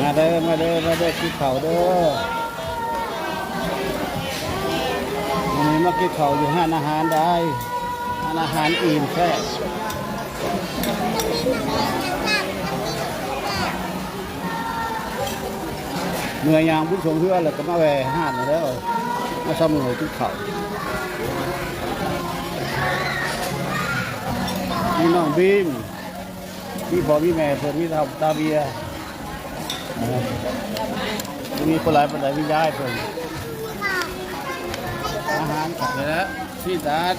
ມາເດີ ມາເດີ ມາເດີ ກິນເຂົ້າເດີ. ມື້ນີ້ມາກິນເຂົ້າຢູ່ຮ້ານອາຫານໄດ໋ ຮ້ານອາຫານອີ່ມແຊບ. ເມື່ອຍ່າງບຸນສົງເຮືອແລ້ວກໍມາແວ່ຮ້ານນີ້ແຫຼ້ວ ມາຊຳເຫງົຍກິນເຂົ້າ. ມີນ້ອງບີມ ມີພໍ່ມີແມ່ເພິ່ນ ມີເຖົ້າຕາເບຍ ເອີ ບໍ່ມີຄົນຫຼາຍປານໃດ ມີຍາຍເພິ່ນ. ອາຫານຄັກແທ້ ຊີ້ນດາດ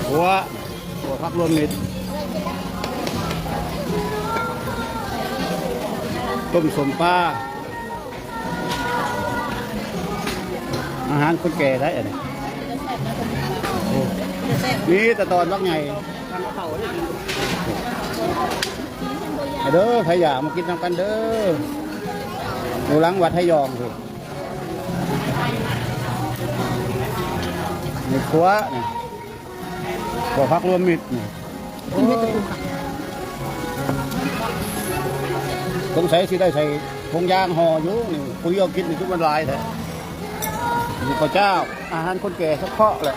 ຂົ້ວ ຂົ້ວຜັກລວມມິດ ຕົ້ມສົ້ມປາ. ອາຫານຄົນແກ່ໄດ໋ອັນນີ້. ໂອ້ ມີແຕ່ຕອນບັກໃຫຍ່. ມາເດີ ໃຜຢາກມາກິນນຳກັນເດີ ຢູ່ຫຼັງວັດໄທຢອງພຸ້ນ. ໃນຄົວນີ້ ບໍ່ ຜັກລວມມິດນີ້ ສົງໄສຊິໄດ້ໃສ່ຖົງຢາງຫໍ່ຢູ່ນີ້. ຜູ້ດຽວກິນນີ້ຄືມັນຫຼາຍແທ້. ນີ້ເຂົ້າເຈົ້າ ອາຫານຄົນແກ່ສະເພາະແຫຼະ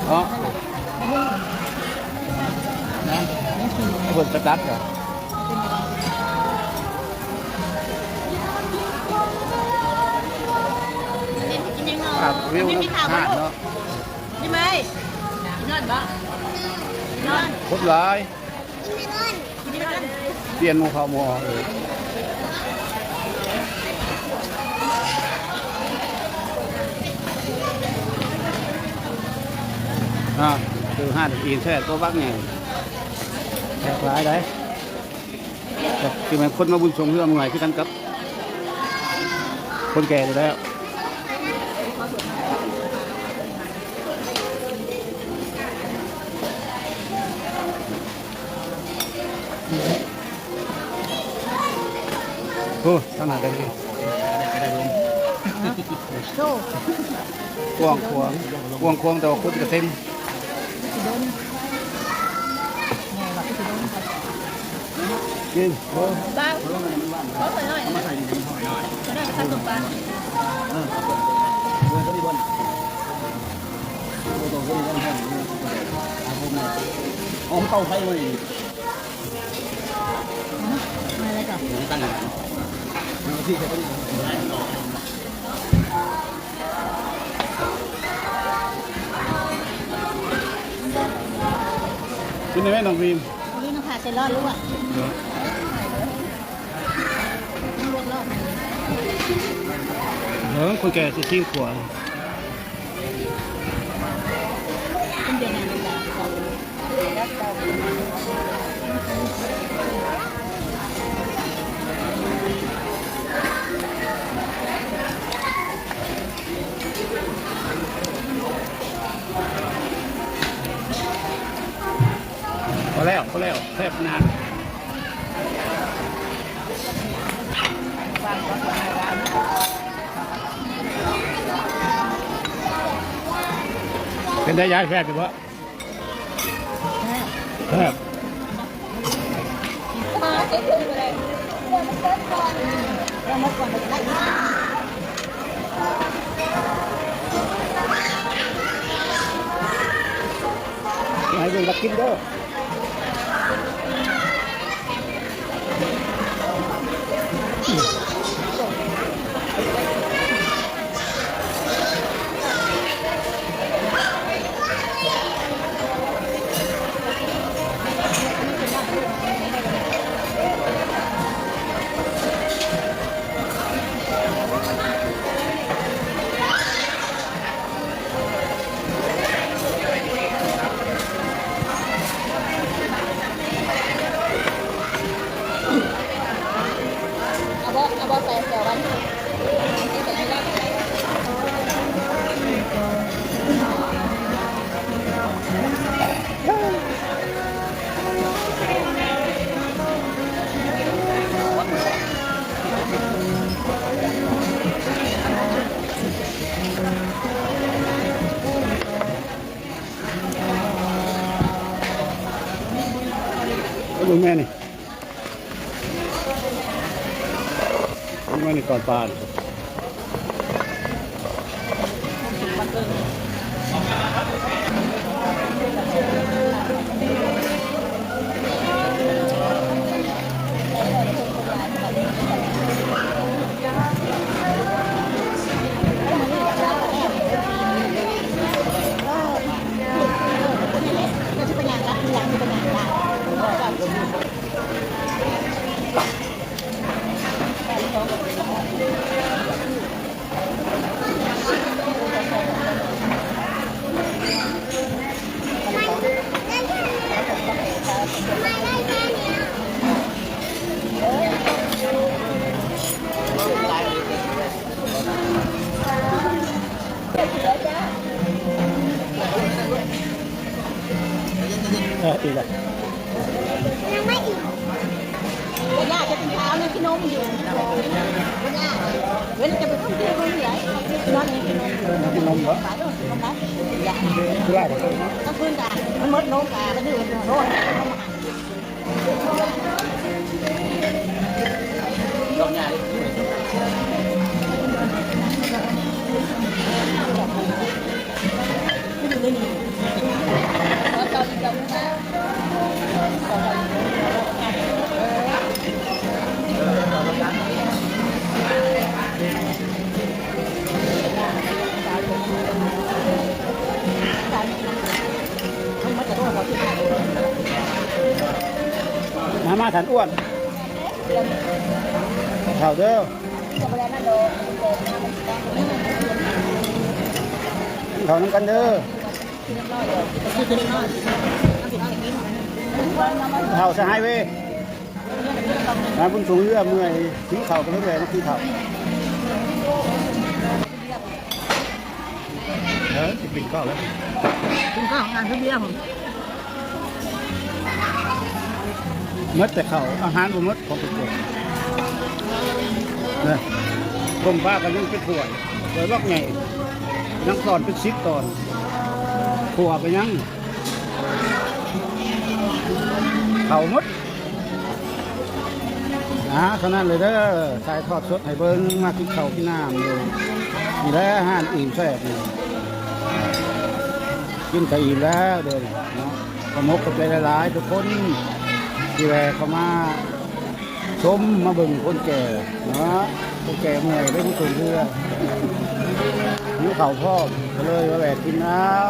ເນາະ. ເພິ່ນສະກັດ ອາບວິວນ້ຳທາດເນາະ. ນີ້ໄໝ? ນອນບໍ່? ນອນ. ຄົນຫຼາຍ. ປ່ຽນໝູ່ເຂົ້າໝູ່ອອກເອີ. ອ່າ ຄືຮ້ານອີ່ມແຊບກວ່າບັກແໜ່ ແຊບຫຼາຍໃດ໋. ຄືແມ່ນຄົນມາບຸນສົງເຮືອເມື່ອຍຄືກັນກັບຄົນແກ່ຢູ່ແລ້ວ. ໂອ້ ທາງໜ້າກໍມີ ໂອ້ ກວ້າງຂວາງ ກວ້າງຂວາງ ແຕ່ວ່າຄົນກໍເຕັມ. ກິນ ໂອ້ ເບົາ ເບົາໜ້ອຍໆ ມາໃສ່ໜ້ອຍໆ ກໍໄດ້ ໃສ່ຕົວປາ ເອີ ເອົາຕົວນີ້ກ່ອນ ເອົາຕົວນີ້ກ່ອນ ເອົາເຂົ້າໄຟໄວ້. ກິນໄດ້ໄໝນ້ອງບີມ? ນີ້ນ້ຳຜາໃສ່ຫຼອດລູກອະ ເອີ ຄົນແກ່ຊິຊີກວ່າ. ພໍແລ້ວ ພໍແລ້ວ ແຊບຂະໜາດ. ເປັນໄດຍາຍ ແຊບຢູ່ບໍ່? ແຊບ ແຊບ. ໃຫ້ເບິ່ງກັບກິນເດີ. ເບິ່ງແມ່ນີ້ ເບິ່ງແມ່ນີ້ ຕອນປານີ້. ເອີ ອີກແລ້ວ ຍັງໄມ່ອີກ. ຍ່າຈະເປັນຂາວ ຍັງກິນນົມຢູ່. ຍ່າ ເວລາຈະໄປທ່ອງທ່ຽວເມືອງໃດ ນອນຍັງກິນນົມ. ກິນນົມເນາະ. ໄປໂລດ ກິນນົມນະ. ຄືຫຼາຍບໍ່? ກາງຄືນກະມັນໝົດນົມ ກະໄປຊື້ໂລດ. ມາ ມາ ທ່ານອ້ວນ ເຂົ້າເດີ. ເຂົ້ານຳກັນເດີ ເຂົ້າສະຫາຍເວີຍ. ມາບຸນສົງເຮືອເມື່ອຍ ກິນເຂົ້າກໍເລີຍແວ່ມາກິນເຂົ້າ. ເອີ ຊິກິນເຂົ້າແລ້ວ ກິນເຂົ້າ ງານຄືເບຍ. ໝົດແຕ່ເຂົ້າ ອາຫານບໍ່ໝົດຂອງຕົວເອງ. ເອີ ຕົ້ມປາກໍຍັງເປັນຖ້ວຍ ຖ້ວຍບັກໃຫຍ່ ຍັງຊ້ອນເປັນສິບຕອນ ຂົ້ວກໍຍັງ ເຂົ້າໝົດ. ອ່າ ເທົ່ານັ້ນເລີຍເດີ ຖ່າຍທອດສົດໃຫ້ເບິ່ງ ມາກິນເຂົ້າກິນນ້ຳຢູ່ນີ້ແຫຼະ ຮ້ານອີ່ມແຊບນີ້ ກິນກໍອີ່ມແລ້ວເດີເນາະ. ຂໍຂອບອົກຂອບໃຈຫຼາຍໆ ທຸກຄົນທີ່ແວ່ເຂົ້າມາຊົມ ມາເບິ່ງຄົນແກ່ເນາະ ຄົນແກ່ເມື່ອຍໄດ້ມາຊົມເຮືອ ຫິວເຂົ້າພ້ອມ ກໍເລີຍມາແວ່ກິນເອົາ.